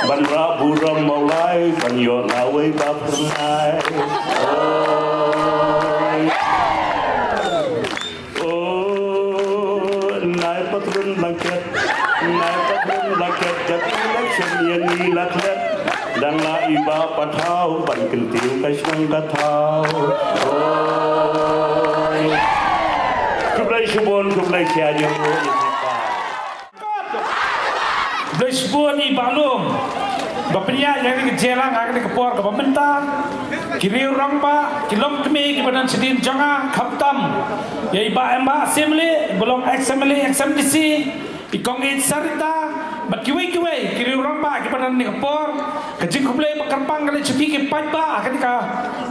ban rah burom Mawlai, ban ïoh nawei ba phyrnai. Oh. Oh, nai patron blanket, nai patron blanket, jat election ïa ngi la klet. Dang la i Bah Pathaw ban kyntiew ka shnong ka thaw. Oh. Khublei shibun, khublei shihajar. Blei shibun i Bah Lum ba pynïaid ïa kane ka jingïalang ha kane ka por kaba mynta. Ki riew rangbah, ki longkmie kiba don shadien jong nga, khamtam ïa i Bah Embah Syiemlieh ba long ex M L A, ex M D C, i Kong Ïeit Sarita bad kiwei kiwei ki riew rangbah kiba don ha kane ka por. Ka jingkhublei ba kyrpang ka leit sha phi ki paidbah ha kane ka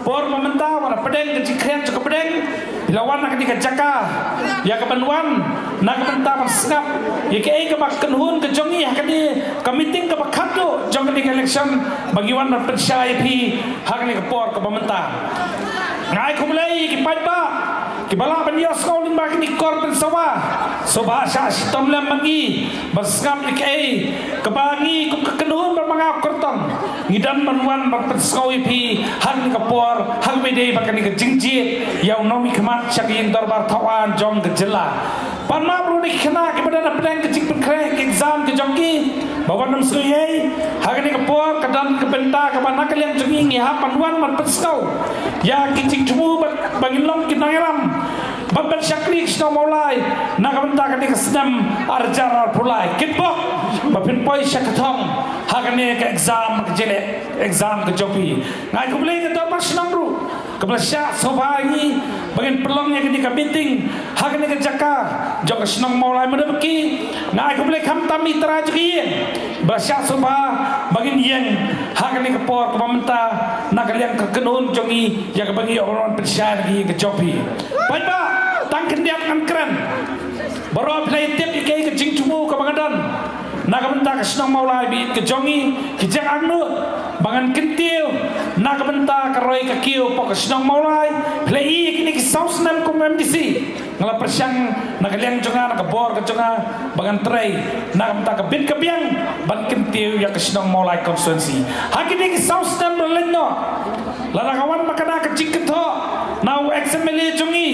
por ba mynta, wat la pdeng ka jingkhriat jong ka pdeng. Phi la wan na kane ka jaka ïa ka ban wan na ka bynta ban sngap ïa kaei kaba kynhun ka jong ngi ha kane ka meeting kaba khatduh jong kane ka election ba ngi wan ban pynshai ïa phi ha kane ka por kaba mynta. Nga ai khublei ïa ki paidbah kiba lah ban ïohsngew lyngba kine ki kor pynsawa. Sngewbha shah shitom lem ma ngi ban sngap ïa kaei kaba ngi kum ka kynhun ba ma nga u kyrtong ngi dang ban wan ban pynsngew ïa phi ha kane ka por, ha kaba ïadei bad kane ka jingjied ïa u nongmihkhmat sha ka ïing dorbar thawaiñ jong ka jylla. Pan map ruh na ki khynnah kiba don hapdeng ka jingpynkhreh ka exam ka jong ki ba wat nym sngewieit. Ha kane ka por ka don ka bynta kaba na ka liang jong ngi ngi hap ban wan ban pynsngew ïa ki jingthmu ba, ba ngin long ki nongïalam bad ban shakri ka shnong Mawlai na ka bynta kane ka snem ar hajar arphew lai. Kitbok ba phin poi sha ka thong ha kane ka exam, ka jingeh exam ka jong phi. Nga ai khublei ïa ka dorbar shnong ruh kaba la shah sngewbha ïa ngi ba ngin pynlong ïa kane ka meeting ha kane ka jaka jong ka shnong Mawlai Mawryngkneng. Nga ai khublei khamtam ïa i trai jong ka ïing ba la shah sngewbha ba ngin ïeng ha kane ka por kaba mynta na ka liang ka kynhun jong ngi ïa kaba ngi ïoh ban pynshai ïa ka jong phi. Paidbah, tang khyndiat ngan kren. Baroh phi la ïatip ïa kaei ka jingthmu kaba nga don na ka bynta ka shnong Mawlai ba ïeit ka jong ngi, ki jingangnud ba ngan kyntiew na ka bynta ka roi ka kiew hapoh ka shnong Mawlai. Phi la ïohi ïa kine ki saw snem kum MDC, nga la pyrshang na ka liang jong nga, na ka bor ka jong nga ba ngan trei na ka bynta ka bit ka biang ban kyntiew ïa ka shnong Mawlai constituency. Ha kine ki saw snem ba la leit noh, lada ka wan ba ka da ka jingkynthoh na u ex MLA jong ngi,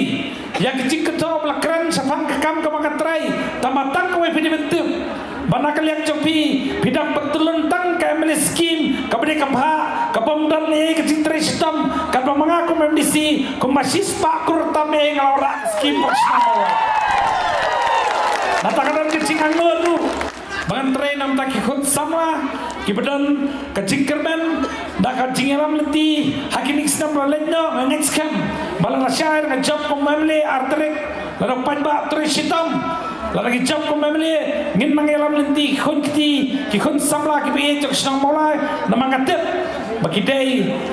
ïa ka jingkynthoh ba la kren shaphang ka kam kaba nga trei, tangba tang kawei phi dei ban tip ba na ka liang jong phi, phi dang pyntyllun tang ka MLA scheme kaba dei ka bhah, ka bym don ei ka jingtrei shitom, katba ma nga kum MDC kumba shispah klur tam ei nga la wanrah ka scheme ba shnong Mawlai. Nangta ka don ka jingangnud ruh ba ngan trei na ka bynta ki khun samla kiba don ka jingkyrmen da ka jingïalam lynti ha kine ki snem ba la leit noh. Nga ngeit skhem ba lada shai nga jop kum MLA ar tarik, lada paidbah trei shitom, lada ngi jop kum MLA, ngin nang ïalam lynti ki khun kti, ki khun samla kiba ïeit jong ka shnong Mawlai. Namar nga tip ba ki dei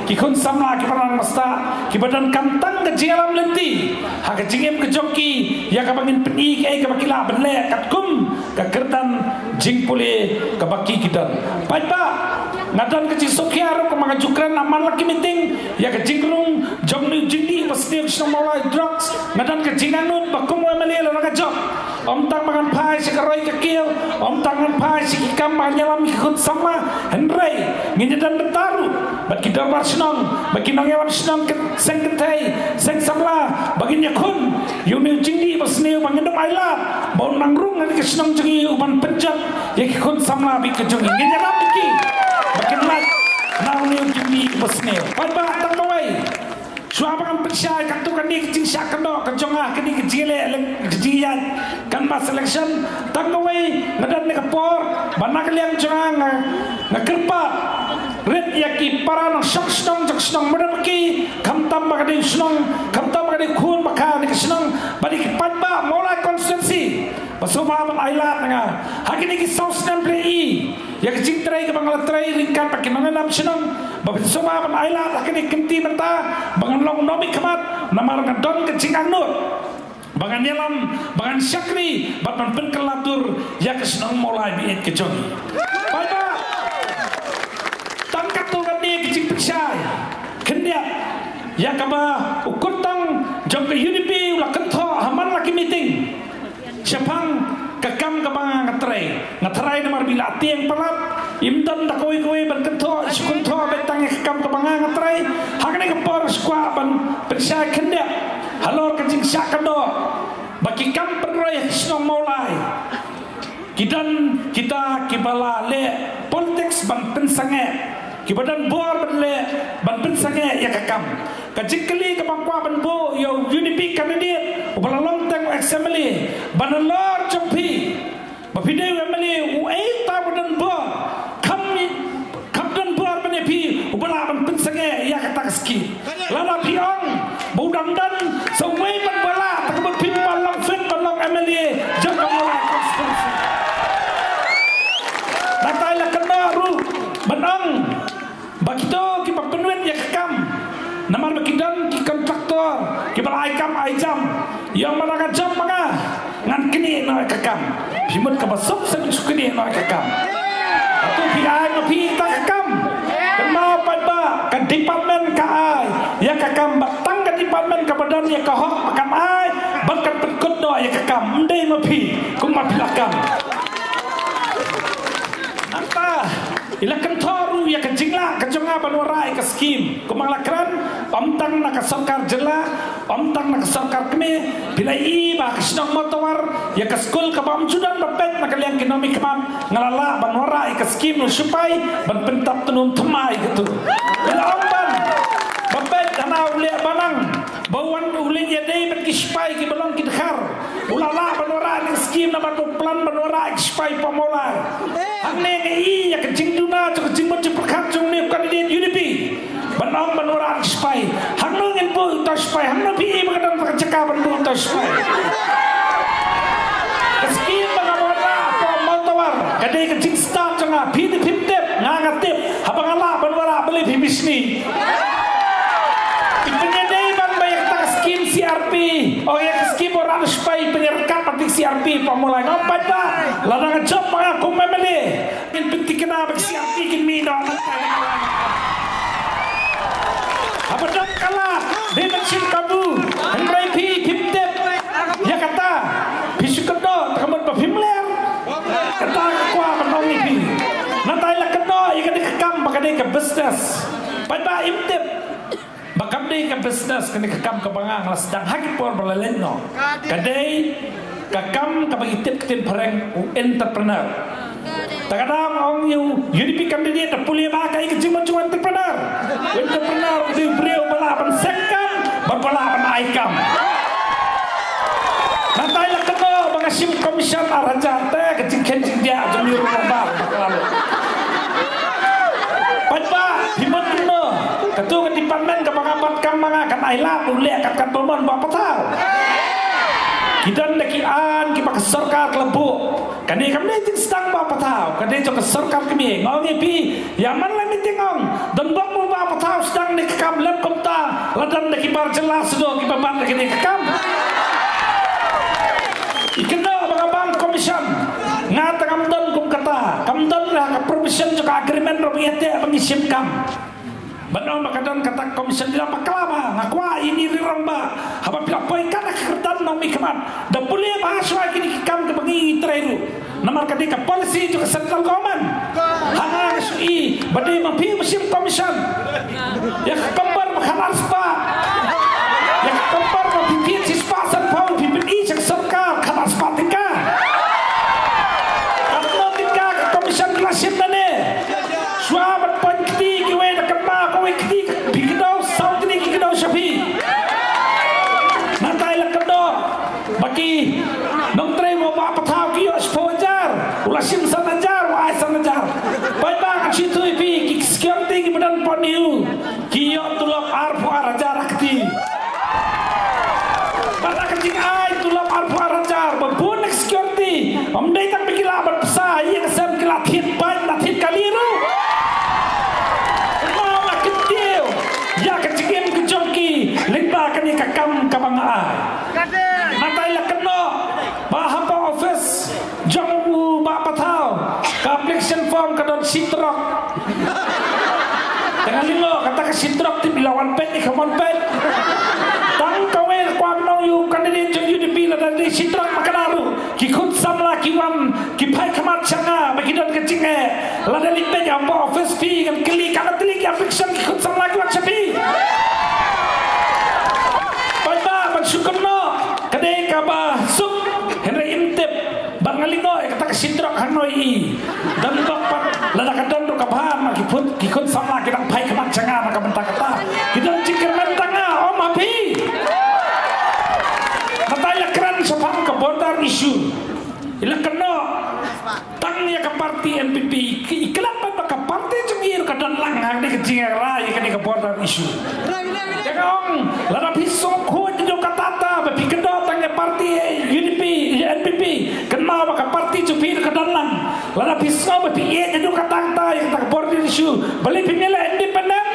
ki khun samla kiba nang masta, kiba donkam tang ka jingïalam lynti ha ka jingim ka jong ki ïa kaba ngin pyni kaei kaba ki lah ban leh katkum ka kyrdan jingpule kaba ki ki don. Paidbah, nga don ka jingsngewkhia ruh kumba nga ju kren ha man la ki meeting ïa ka jingrung jong une u jingdih basniew ka shnong Mawlai, drugs. Nga don ka jingangnud ba kum u MLA lada nga jop, ym tang ba ngan phai sha ka roi ka kiew, ym tang ngan phai sha ki kam ba ngan ïalam ïa ki khun samla, hynrei ngin ïadon bynta ruh bad ki dorbar shnong, bad ki nongïalam shnong, seng kynthei, seng samla, ba ngin ïakhun ïa une u jingdih basniew, ba ngin ym ailad ba un nang rung ha ka shnong jong ngi u ban pynjot ïa ki khun samla bad ka jong ngi. Ngin ïarap ïa ki ba kin lait na une u jingdih basniew. Paidbah, tang kawei, shuwa ba ngan pynshai katto katne ka jingshah kynnoh ka jong nga, kane ka jingleh, ka jingïaid canvass election, tang kawei, nga don ha ka por ba na ka liang jong nga, nga, nga kyrpad rit ïa ki para nongshong shnong jong ka shnong Mawryngkneng, khamtam ba ka dei u shnong, khamtam ba ka dei u khun ba kha ha kane ka shnong, bad ïa ki paidbah Mawlai constituency ba sngewbha ban ailad na nga. Ha kine ki saw snem phi la ïohi ïa ka jingtrei kaba nga la trei ryngkat bad ki nongïalam shnong, ba phi sngewbha ban ailad ha kine ki kynti mynta ba ngan long u nongmihkhmat, namar nga don ka jingangnud ba ngan ïalam, ba ngan shakri bad ban pynkylla tur ïa ka shnong Mawlai ba ïeit ka jong ngi. Paidbah, tang katto katne ka jingpynshai khyndiat ïa kaba u kyrtong jong ka UDP u la kynthoh ha man la ki meeting shaphang ka kam kaba nga nga trei. Nga tharai namar ba i la tieng palat, im don da kawei kawei ban kynthoh, shu kynthoh beit tang ïa ka kam kaba nga nga trei. Ha kane ka por shu kwah ban pynshai khyndiat halor ka jingshah kynnoh ba ki kam pynroi ha ka shnong Mawlai ki don kita kiba la leh politics ban pynsangeh, kiba don bor ban leh, ban pynsangeh ïa ka kam. Ka jingkylli kaba nga kwah ban buh ïa u UDP candidate uba la long tang u ex MLA, ba nalor jong phi, ba phi dei u MLA uei uta ba don bor, kham, kham don bor ban ïa phi uba lah ban pynsangeh ïa kata ka skim. Lada phi ong ba u dang don sa uwei pat ba lah, te ka mut phim pat long fit ban long MLA jong ka Mawlai constituency. Nangta la kynnoh ruh ban ong ba kito kiba pynwit ïa ka kam, namar ba ki don ki kontraktor kiba la ai kam ai jam. Ïa, ma nga jam ma nga, ngan knieh noh ïa ka kam. Phi mut kaba suk sa phi shu knieh noh ïa ka kam. Hato phi ai ma phi ïa ka kam? Kynmaw paidbah, ka department ka ai ïa ka kam, ba tang ka Ka myn kaba don ïa ka hok ba kan ai bad kan pynkut noh ïa ka kam, ym dei ma phi kumba phi la kam. Nangta i la kynthoh ruh ïa ka jinglah ka jong nga ban wanrah ïa ka skim. Kumba nga la kren, ym tang na ka sorkar jylla, ym tang na ka sorkar kmie, phi la ïohi ba ha ka shnong Mawtawar ïa ka skul kaba ym ju don ba peit na ka liang ki nongmihkhmat, nga la lah ban wanrah ïa ka skim u sipai ban pyntap tnum thymmai katu. Nga la ong ban ba peit hana u leh banang ba wan u leh ïadei bad ki sipai kiba long ki dkhar. U la lah ban wanrah ïa ka skim namar ba u plan ban wanrah ïa ki sipai hapoh Mawlai. Hangne nga ïohi ïa ka jingduna jong ka jingmut jingpyrkhat jong une u candidate U D P. Ban ong ban wanrah ïa ki sipai. Hangno ngin buh uta u sipai? Hangno phi ïohi ba ka don ka jaka ban buh uta u sipai? Ka skim ba nga wanrah hapoh Mawtawar ka dei ka jingstad jong nga. Phi te phim tip, nga nga tip. Haba nga lah ban wanrah, balei phi bishni? I pynïadei ban ba ïa kata ka skim C R P, o ïa ka skim wanrah u sipai, pynïaryngkat bad ka C R P hapoh Mawlai. Nga ong paidbah, lada nga jop ma nga kum M L A, ngin pynthikna ba ka C R P kin mih noh. Haba don ka lad, dei ban shim kabu. Hynrei phi phim tip ïa kata. Phi shu kynnoh te ka mut ba phim ler. Kata ka kwah ban ong ïa phi. Nangta i la kynnoh ïa kane ka kam ba ka dei ka business. Paidbah, im tip ba kam dei ka business kane ka kam kaba nga la sdang ha ki por ba la leit noh. Ka dei ka kam kaba ngi tip ktien phareng u entrepreneur. Te ka dang ong ïa u U D P candidate da pule ba ka i ka jingmut jong entrepreneur. Entrepreneur u dei u briew ba lah ban seng kam bad ba lah ban ai kam. Nangta i la kynnoh ba nga shim commission ar hajar, te ka jingkheiñ jingdiah jong u rangbah ba ka la lut. Paidbah, phi mut kumno? Katu ka department kaba nga bat kam ma nga kan ai lad u leh kat kat ba mon Bah Pathaw. Ki don da ki aiñ kiba ka sorkar ka la buh. Kane kam dei jingsdang Bah Pathaw, ka dei jong ka sorkar kmie. Nga ong ïa phi, ïa man la meeting ong, don bok mo Bah Pathaw sdang ne ka kam, lem kumta la don da ki bar jylla sdang kiba ban da kane ka kam. I kynnoh ba nga bang commission, nga te ngam don kum kata, kam don la ka provision jong ka agreement ruh ba ïa te ba ngi shim kam. Ban ong ba ka don kata commission, i la bakla ba nga kwah ïa ini ri rangbah. Haba phi la poi kat ha ka kyrdan nongmihkhmat, da pule ba ha shuwa kine ki kam kiba ngi trei ruh. Namar ka dei ka policy jong ka central government. Ha nga nga shu i ba dei ma phi ba shim commission. Ïa ka kynpor ba khatar spah, ïa ka kynpor ba phi thied shispah sanphew, phi pyni sha ka sorkar khatar spah tyngka. Katno tyngka ka commission ka la shim nangne? Shuwa ban poi kti kiwei da kynmaw kawei kti, phi kdew saw tylli ki kdew sha phi. Nangta i la kynnoh ba ki nongtrei mo Bah Pathaw ki ïoh shiphew hajar, u la shim san hajar, u ai san hajar. Paidbah, ngan shu ïathuh ïa phi, ki security kiba don hapoh NEHU ki ïoh tulop arphew ar hajar ha kti. Bad la ka jingai tulop arphew ar hajar ba bun na ka security, ym dei tang ba ki lah ban pisa, ïa ka sem ki la thied bad la thied kali ruh. Kumno la kyntiew ïa ka jingim ka jong ki lyngba kane ka kam kaba nga ai. Nangta i la kynnoh ba hapoh office jong u Bah Pathaw ka application form ka don shi trok. Te nga lyngngoh, kata ka shi trok tip i la wan peit, i ka wan peit. Tang kawei ka kwah ban ong ïa u candidate jong U D P, lada dei shi trok ma ka daru, ki khun samla ki wan, ki phai khmat sha nga ba ki don ka jingeh. Lada leit peit hapoh office phi, ngan kylli katno tylli ki application ki khun samla ki wan sha phi. Paidbah, ban shu kynnoh ka dei kaba suk, hynrei im tip. Bad nga lyngngoh ïa kata ka shi trok hangno i. Don bok pat, lada ka don ruh kaba bha, ma ki khun, ki khun samla ki dang phai khmat sha nga na ka bynta kata. Ki don jingkyrmen tang nga, ym ha phi. Nangta i la kren shaphang ka border issue. I la kynnoh tang ïa ka party N P P, i klet pat ba ka party jong i ruh ka don lang hangne ka jingïarai ïa kane ka border issue. Te nga ong, lada phi sngewkhuid haduh katta katta ba phi kynnoh tang ïa party U D P, ïa N P P, kynmaw ba ka party jong phi ruh ka don lang. Lada phi sngew ba phi ïeit haduh katta katta ïa kata ka border issue, balei phim ïaleh independent?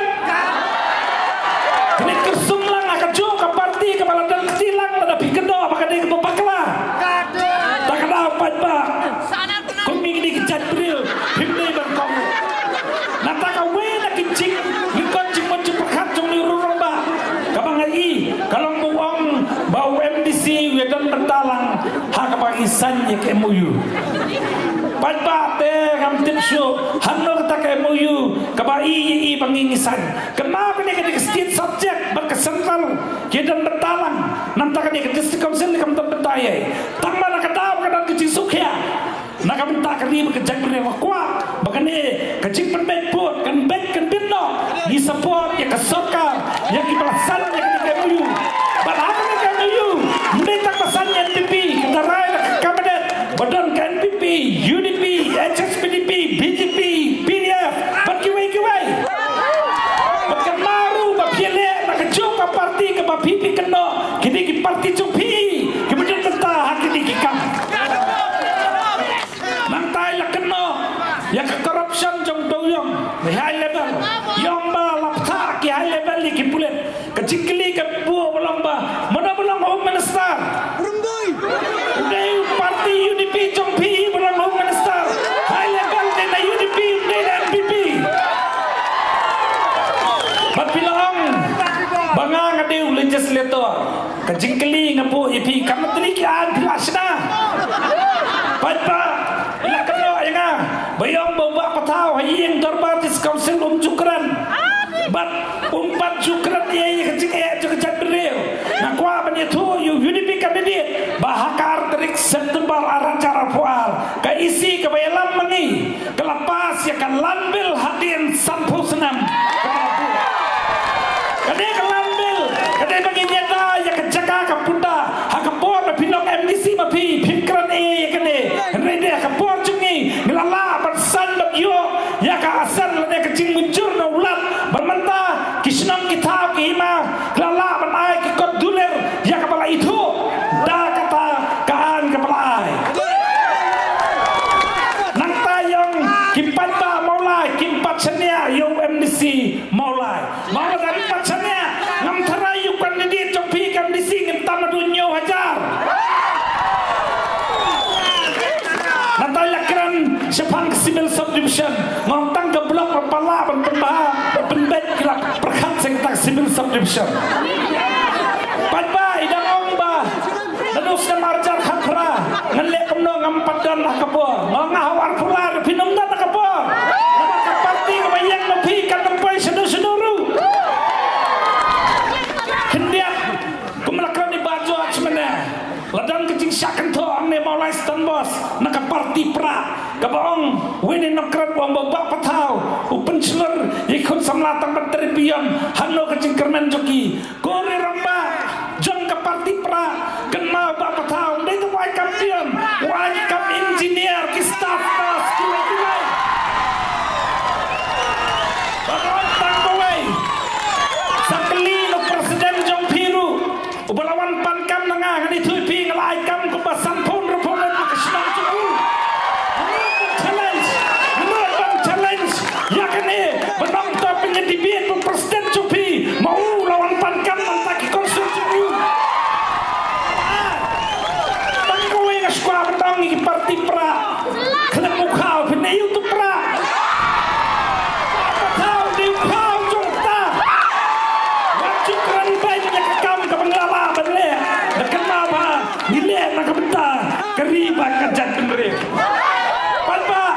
Phin ïa kyrsum lang ha kajuh ka party kaba la don kti lang, lada phi kynnoh ba ka dei kaba bakla. Ta ka daw paidbah, kum kine ki jait briew phim dei ban kohnguh. Nangta kawei na ki jinglyngkot jingmut jingpyrkhat jong une u rangbah. I, ka long ba u ong ba u M D C u ïadon bynta lang ha kaba ngi sign ïa ka M O U. Paidbah te ngam tip shuh hangno kata ka M O U kaba i ïa i ba ngi ngi sign. Kane ka dei ka state subject bad ka central ki ïadon bynta lang. Nangta kane ka district council kam don bynta ïa i. Tang ba na ka daw ka don ka jingsngewkhia. Na ka bynta ka ri bad ka jaitbynriew nga kwah ba kane ka jingpynbeit vote kan beit kan bit noh. Ngi support ïa ka sorkar, ïa kiba la sign ïa kane ka M O U. Bad ha kane ka M O U ym dei tang ba sign N P P, ka da rai na ka cabinet ba don ka N P P, U D P, H S P D P, B J P, P D F bad kiwei kiwei. Bad kynmaw ruh ba phi leh na kajuh ka party kaba phi phi kynnoh, ki dei ki party jong phi kiba don bynta ha kine ki kam. Nangta i la kynnoh ïa ka corruption jong u dewïong na high level. I ong ba la bthah ki high level ïa ki pulit. Ka jingkylli ka buh ba long ba mano ba long Home Minister? U dei u party U D P jong phi ba long Home Minister. High level dei na U D P, u dei na N P P. Bad phi la ong ba nga nga dei u legislator. Ka jingkylli nga buh ïa phi, katno tylli ki aiñ phi la shna? Paidbah, i la kynnoh ïa nga ba i ong ba u Bah Pathaw ha ïing dorbar District Council um ju kren. Bad um pat ju kren ïa ka jingeh jong ka jaitbynriew. Nga kwah ban ïathuh ïa u U D P candidate ba ha ka ar tarik September ar hajar arphew ar, ka E C kaba ïalam ma ngi ka la pass ïa ka Land Bill hadien sanphew snem. Ka dei ka Land Bill, ka dei ba ngin ïada ïa ka jaka ka punda. Ha ka por ba phi long M D C ma phi, phim kren ei ïa kane. Hynrei dei ha ka por jong ngi, ngi la lah ban sign bad ïoh ïa ka assent lane ka jingmynjur na u Lat. Bad mynta ki shnong ki thaw ki hima ki la lah ban ai ki kot dulir ïa kaba la ithuh da kata ka aiñ kaba la ai. Nangta i ong ki paidbah Mawlai kim pat shaniah ïa u M D C Mawlai. Nga ong lada ym pat shaniah, ngam tharai ïa u candidate jong phi ka M D C ngin tam haduh hynñiew hajar. Nangta i la kren shaphang ka civil subdivision. Nga ong tang ka block ba pala ban pynbha ban pynbeit ki la pyrkhat sha kata ka civil subdivision. Paidbah, i dang ong ba naduh snem ar hajar khatphra ngan leh kumno, ngam pat don ha ka bor. Nga ong ha u arphew lai ruh phin ym don ha ka bor. Namar ka party kaba ïeng ma phi kan ym poi shano shano ruh. Khyndiat, kum la kren i Bah George mynne, la don ka jingshah kynthoh hangne Mawlai Stambos na ka party Prah, kaba ong uwei na ki nongkren u ong ba u Bah Pathaw u pynshlur ïa ki khun samla tang ban trei peon. Hangno ka jingkyrmen jong ki? Ko Ri Rangbah jong ka party Prah, kynmaw Bah Pathaw ym dei tang u ai kam peon, u ai kam engineer, ki staff nurse, kiwei kiwei. Bad ym tang kawei, sa kylli na u president jong phi ruh uba la wan pan kam na nga, ngan ïathuh ïa phi, nga la ai kam kumba sanphew hynriewphew ngut na ka shnong jong u. Ngim challenge, ngim challenge ïa kane. Ba nangta phin ïa debate bad u president jong phi, ma u la wan pan kam na bynta ki constituency jong u. Tang kawei nga sngewbha ban ong ïa ki party Prah, khlem u khaw phin ïa u tu Prah. Ka thaw dei u khaw jong ta. Wat ju kren beiñ ïa ka kam kaba ngi la lah ban leh. Da kynmaw ba ngi leh na ka bynta ka ri bad ka jaitbynriew. Paidbah,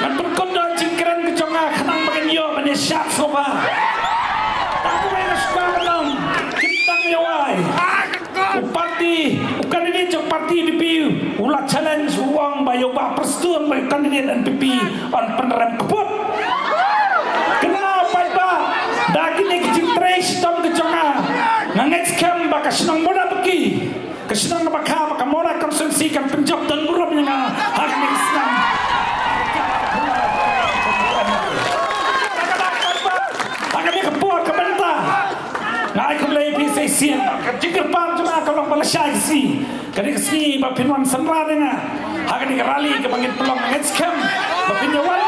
ngan pynkut da ka jingkren ka jong nga khnang ba kan ïoh ban ïa shad sngewbha. Tang kawei nga sngewbha ban ong, kim tang ïa wai. U party, u candidate jong party U D P u la challenge, u ong ba ïa u Bah Prestone ba ïa u candidate N P P yn pynrem kput. Kynmaw paidbah, da kine ki jingtrei shitom ki jong nga, nga ngeit skhem ba ka shnong Mawlai Baki, ka shnong kaba kha ba ka Mawlai constituency kan pynjop don burom ïa nga ha kane ka snem. Ha kane ka por ka bynta nga ai khublei ïa phi sa shisien. Ka jingkyrpad jong nga ka long ba lashai ka sngi, ka dei ka sngi ba phin wan synran ïa nga ha kane ka rally kaba ngin pynlong. Nga ngeit skhem ba phin ïa wan